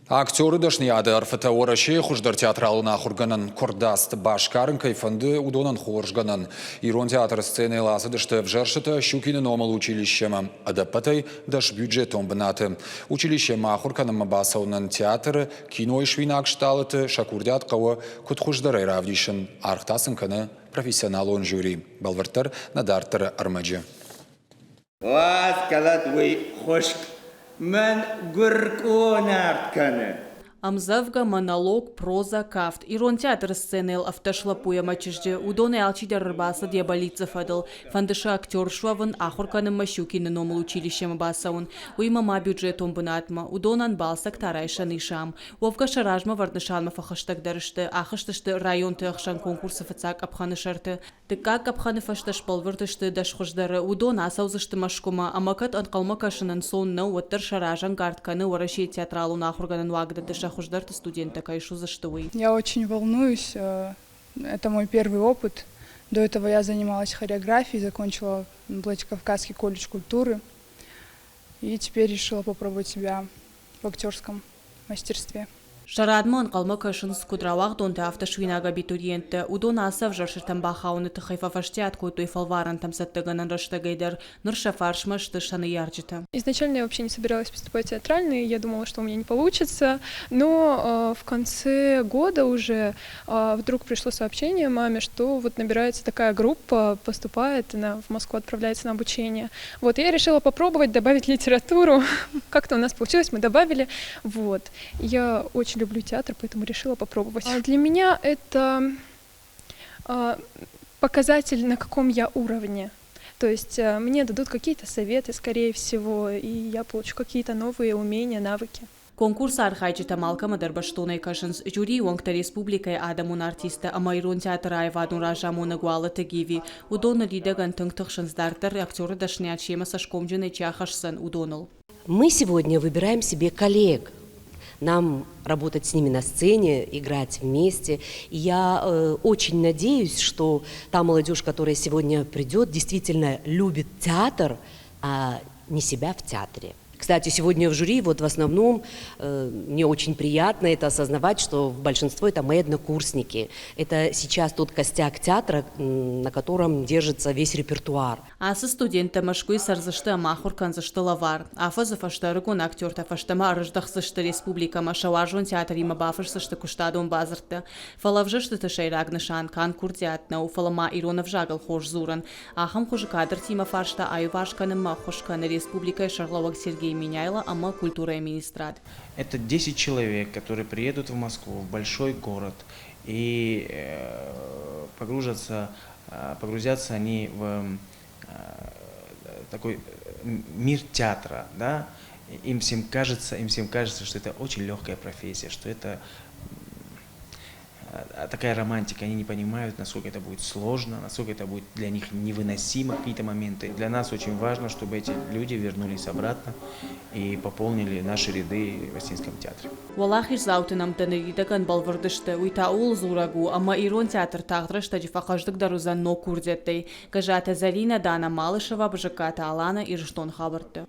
Актеры дӕсныйады ӕрфытӕ Уӕрӕсейы хуыздӕр театралон ахуыргӕнӕн куырдадзты басгарын кӕй фӕнды, уыдонӕн хорзгӕнӕн. Ирон театры сценӕйыл ацыдысты ӕвзӕрстытӕ Щукины номыл училищемӕ. Ӕдӕппӕтӕй 10 бюджетон бынаты. Училищемӕ ахуыр кӕнынмӕ бацӕуынӕн театры, кинойы суинаг стъалыты сӕ курдиат хъӕуы куыд хуыздӕрӕй равдисын, аргъ та сын кӕны профессионалон жюри. Бӕлвырддӕр нӕ дарддӕры ӕрмӕджы. Уадз кӕлӕд уый хуыскъ, мӕн гуыркъонард кӕны. Ӕмдзӕвгӕ, монолог, прозӕ, кафт. Ирон театры сценӕйыл ӕвддӕс лӕппуйы ӕмӕ чызджы. Уыдонӕй алчидӕр ӕрбацыд йӕ бӕллиццы фӕдыл. Фӕнды сӕ актер суӕвын, ахуыр кӕнынмӕ Щукины номыл училищемӕ бацӕуын. Уыимӕ ма бюджетон бынатмӕ. Уыдонӕн балцӕг та райсӕн ис ам. Уӕвгӕ сӕ размӕвӕрд нысанмӕ фӕхӕстӕгдӕр сты, ахызтысты районты ӕхсӕн конкурсы фыццаг къӕпхӕны сӕрты. Дыккаг къӕпхӕны фӕстӕ сбӕлвырд сты дӕсхуыздӕры. Уыдон ацӕудзысты Мӕскуымӕ, ӕмӕ кӕд ӕнхъӕлмӕ кӕсын ӕнцон нӕу, уӕддӕр сӕ разӕнгард кӕны Уӕрӕсейы театралон ахуыргӕнӕн уагдӕтты сӕ хуыздӕрты студенттӕ кӕй суыдзысты, уый. Я очень волнуюсь. Это мой первый опыт. До этого я занималась хореографией, закончила Владикавказский колледж культуры. И теперь решила попробовать себя в актерском мастерстве. Сӕ радмӕ ӕнхъӕлмӕ кӕсынц, куыд рауагъдонтӕ, афтӕ суинаг абитуриенттӕ. Уыдон ацы ӕвзӕрстытӕм бахауыны тыххӕй фӕфӕстиат кодтой фӕлварӕнтӕм цӕттӕгӕнӕн рӕстӕгӕй дӕр. Ныр сӕ фарсмӕ сты сӕ ныййарджытӕ. Изначально я вообще не собиралась поступать в театральный, я думала, что у меня не получится, но в конце года уже вдруг пришло сообщение маме, что вот набирается такая группа, поступает, она в Москву отправляется на обучение. Вот, я решила попробовать добавить литературу. Как-то у нас получилось, мы добавили. Вот. Я очень люблю театр, поэтому решила попробовать. Для меня это показатель, на каком я уровне. То есть мне дадут какие-то советы, скорее всего, и я получу какие-то новые умения, навыки. Конкурсы архайджытӕм алкӕмӕ дӕр бӕстонӕй кӕсынц жюрийы уӕнгтӕ республикӕйы адӕмон артисттӕ ӕмӕ ирон театры аивадон разамонӕг Уалыты Гиви. Уыдон ныридӕгӕн тынг тыхсынц дарддӕр актеры дӕсныйад семӕ цӕсгомджынӕй чи ахӕсдзӕн, уыдоныл. Мы сегодня выбираем себе коллег. Нам работать с ними на сцене, играть вместе. И я очень надеюсь, что та молодежь, которая сегодня придет, действительно любит театр, а не себя в театре. Кстати, сегодня в жюри вот в основном мне очень приятно это осознавать, что большинство это мои однокурсники. Это сейчас тот костяк театра, на котором держится весь репертуар. Ацы студенттӕ Мӕскуыйы цӕрдзысты ӕмӕ ахуыр кӕндзысты лӕвар. Афӕдзы фӕстӕ ӕрыгон актертӕ фӕстӕмӕ ӕрыздӕхдзысты республикӕмӕ, сӕ уарзон театримӕ бафысдзысты куыстадон бадзырдтӕ. Фӕлӕ ӕвзӕрстыты сӕйраг нысан канд курдиат нӕу, фӕлӕ ма ирон ӕвзагыл хорз дзурын. Ахӕм хуызы кадртимӕ фарста аиуварс кӕнынмӕ ӕххуыс кӕны республикӕйы сӕргълӕууӕг Сергей Меняйло ӕмӕ культурӕйы министрад. Это 10 человек, которые приедут в Москву, в большой город, и погружатся, погрузятся они в такой мир театра, да, им всем кажется, что это очень легкая профессия, что это такая романтика, они не понимают, насколько это будет сложно, насколько это будет для них невыносимо какие-то моменты. Для нас очень важно, чтобы эти люди вернулись обратно и пополнили наши ряды в Осетинском театре. Уӕлахиздзауты нӕмттӕ ныридӕгӕн бӕлвырд сты, уый та ууыл дзурӕг у, ӕмӕ ирон театр тагъд рӕстӕджы фӕхъӕздыгдӕр уыдзӕн ног курдиӕттӕй. Гӕззаты Зӕринӕ, Дана Малышева, Бызыккаты Алана, Ирыстоны хабӕртты.